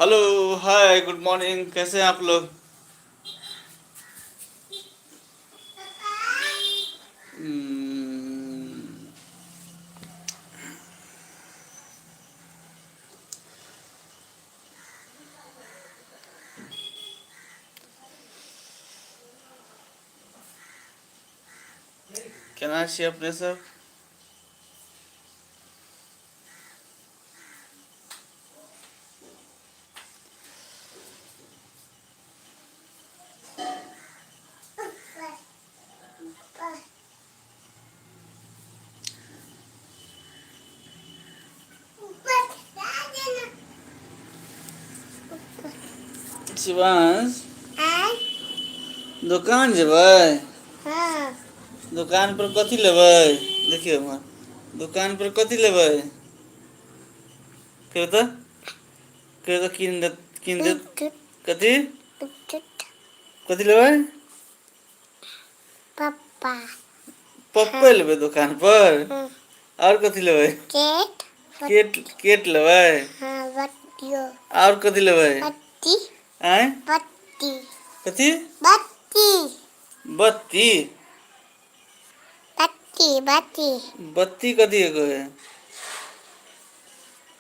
Hello hi good morning, कैसे हैं आप लोग? हम्म, केना छी अपने सब? शिवांश, दोकान जेबै? दोकान पर कथी लेबै? देखियौ एम्हर, दोकान पर कथी लेबै? कहियौ तऽ, कहियौ तऽ कीन देत, कीन देत कथी? कथी लेबै? पप्पा। पप्पे लेबै दोकान पर? आओर कथी लेबै? केक। केट, केट लेबै? हाँ, बत्तियो। आओर कथी लेबै? बत्ती। आँय? बत्ती। कथी? बत्ती। बत्ती। बत्ती, बत्ती। बत्ती कथी कहै?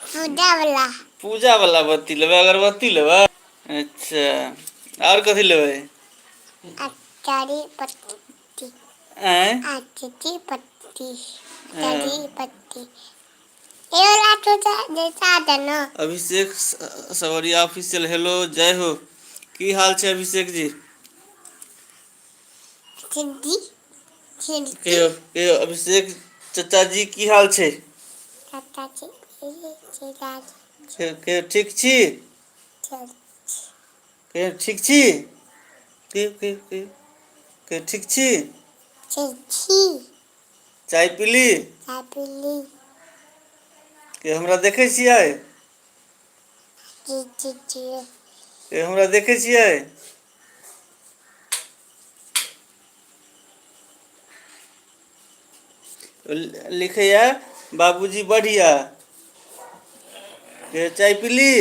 पूजा वाला। पूजा वाला बत्ती लेबै, अगरबत्ती लेबै? अच्छा, आओर कथी लेबै? अचारी पत्ती। आँय? अचारी पत्ती, अचारी पत्ती। ये वाला तो जैसा देना। अभिषेक सवरिया ऑफिशियल, हेलो, जय हो। की हाल छै अभिषेक जी? सिद्धि। कहियौ, कहियौ अभिषेक चाचा जी, की हाल छै? चाचा जी, कहियौ, कहियौ, ठीक छी? कहियौ, ठीक छी? कहियौ, कहियौ, कहियौ, कहियौ, ठीक छी? ठीक छी। चाय पीली? चाय पीली। के हमरा देखै छियै? जी जी जी। के हमरा देखै छियै? लिखैया बाबूजी बढ़िया। के चाय पीली?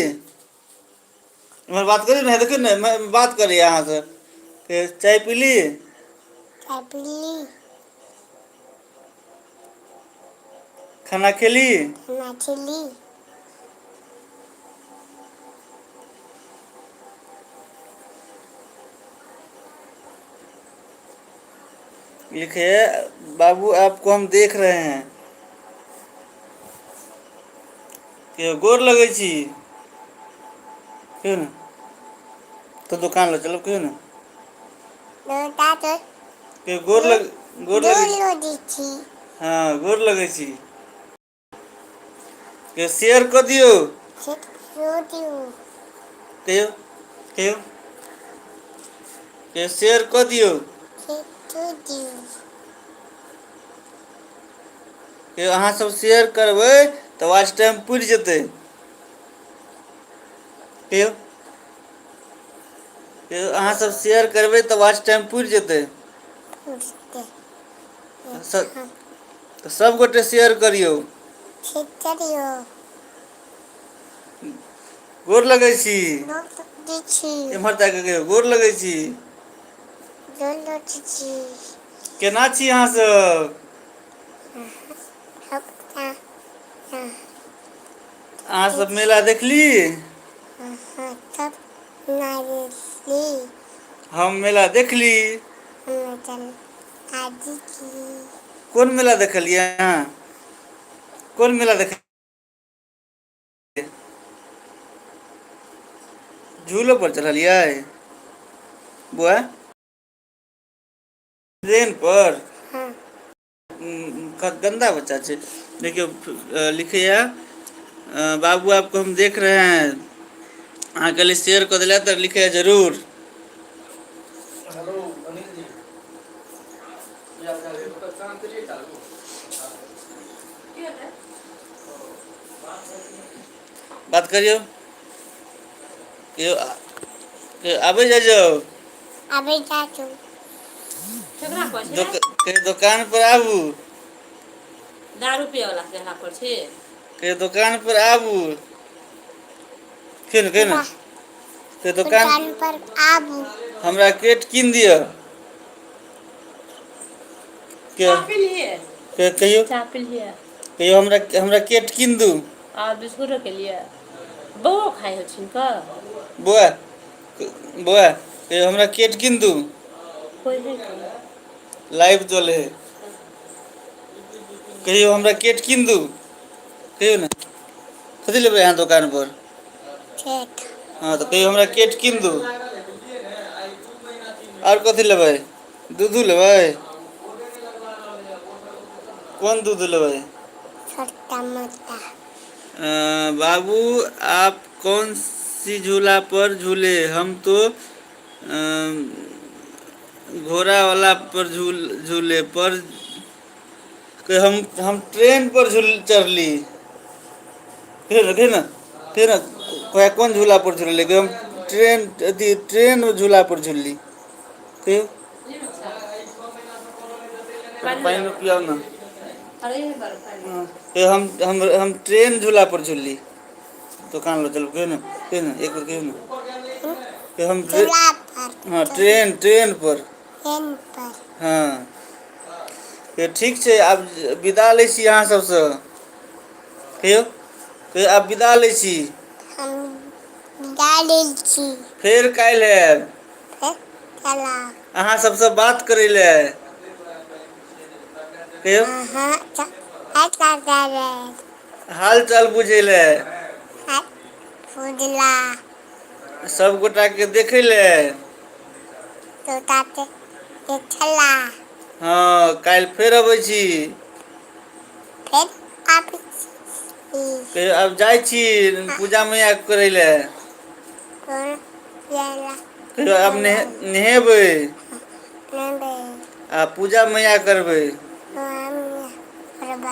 इम्हर बात करियौ ने, देखियौ ने, बात करैया अहाँसँ। के चाय पीली? चाय पीली। खाना खेली? खाना खेली। लिखे बाबू आपको हम देख रहे हैं। के गोर लगै छी? कहियौ ने तऽ दोकान लऽ चलब, कहियौ ने। के गोर लग, गोर लगै छी? हँ, गोर लगै छी। के शेयर कऽ दियौ। कहियौ, कहियौ, के शेयर कऽ दियौ। के अहाँ सब शेयर करबै तऽ वाच टाइम पुरि जेतै। कहियौ, कहियौ, अहाँ सब शेयर करबै तऽ वाच टाइम पुरि जेतै। तऽ सबगोटे शेयर करियौ। गोर लगै छी। एम्हर ताकि कऽ कहियौ, गोर लगै छी। केना छी अहाँ सब? अहाँ सब मेला देखली? हम मेला देखली। कोन मेला देखलियै अहाँ? कोन मेला देख? झूलो पर चढ़लियै बौआ? ट्रेन पर? गंदा बच्चा छै। देखियौ, लिखैया बाबू आपको हम देख रहे हैं। अहाँ कहलियै शेयर कऽ देला तऽ लिखैया जरूर। हेलो अनिल जी, की हाल चाल? बात करियौ, आबै जाइ जाउ। आबै जाउ। दोकान पर आबू। दारू पिए वाला के हल्ला पर छी। कहियो दोकान पर आबू। कहियो ने, कहियो ने, कहियो दोकान दुकान पर आबू। हमरा केट कीन दिअ। के चाह पी लिए। के कहियो। चाह पी लिए। कहियो हमरा, हमरा केट कीन दू। आ बिस्कुटो के लिए बौओ खाइ हो छिन क। बौआ, बौआ, कहियो हमरा केट कीन दू। कोई है के? लाइव चले है। कहियो हमरा केट कीन दू। कहियो ने, कथी लेबै अहाँ दोकान पर? केक। हँ, तऽ कहियो हमरा केट कीन दू। आओर कथी लेबै? दूधो लेबै? कोन दूध लेबै? छोटा मोटा। बाबू, आप कौन सी झूला पर झूले? हम तो घोड़ा वाला पर झूले पर। हम ट्रेन पर झूल चढ़ली। कहियो ने, कहियो ने, कहियो ने, कहे कोन झूला पर झूलली? कहियो हम ट्रेन, अथी ट्रेन झूला पर झूलली। कहियो पानि पियाउ ने। अरे बड़ पानि। कहियो हम ट्रेन झूला पर झूलली। दोकान लऽ चलू। कहियो ने, कहियो ने, एक बेर कहियो ने। कहियो हम झूला पर। हँ, ट्रेन, ट्रेन पर। ट्रेन पर। हँ, कहियो ठीक छै, आब विदा लै छी अहाँ सबसँ। कहियो, कहियो आब विदा लै छी। हम विदा लै छी। फेर काल्हि आयब। फेर चला। अहाँ सबसँ बात करै लए। कहियो। अहाँ हाल चाल बुझै लए। बुझला। सब गोटा के देखै लए। तोता के देखला। हँ, काल्हि फेर अबै छी। फेर आबै छी। कहियो आब जाइ छी पूजा मैया करै लए। कहियो आब नहेबै आ पूजा मैया करबै।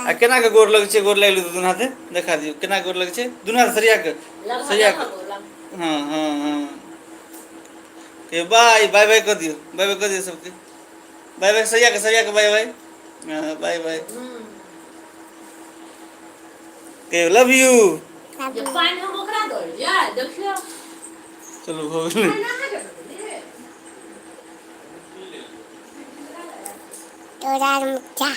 आ केना के गोर लगै छै? गोर लागि लेतै दुनू हाथे, देखा दियौ केना गोर लगै छै। दुनू हाथ सरिया के, सरिया के। हँ हँ हँ, कहियो बाय, बाय बाय कऽ दियौ। बाय बाय कऽ दियौ सबके। बाय बाय, सरिया के, सरिया के। बाय बाय, हँ, बाय बाय। कहियो लव यू। जे पानि हम ओकरा दऽ देलियै, देखियौ। चलू, भऽ गेलै। पानि अहाँके दऽ देलियै। तोरा मुचा।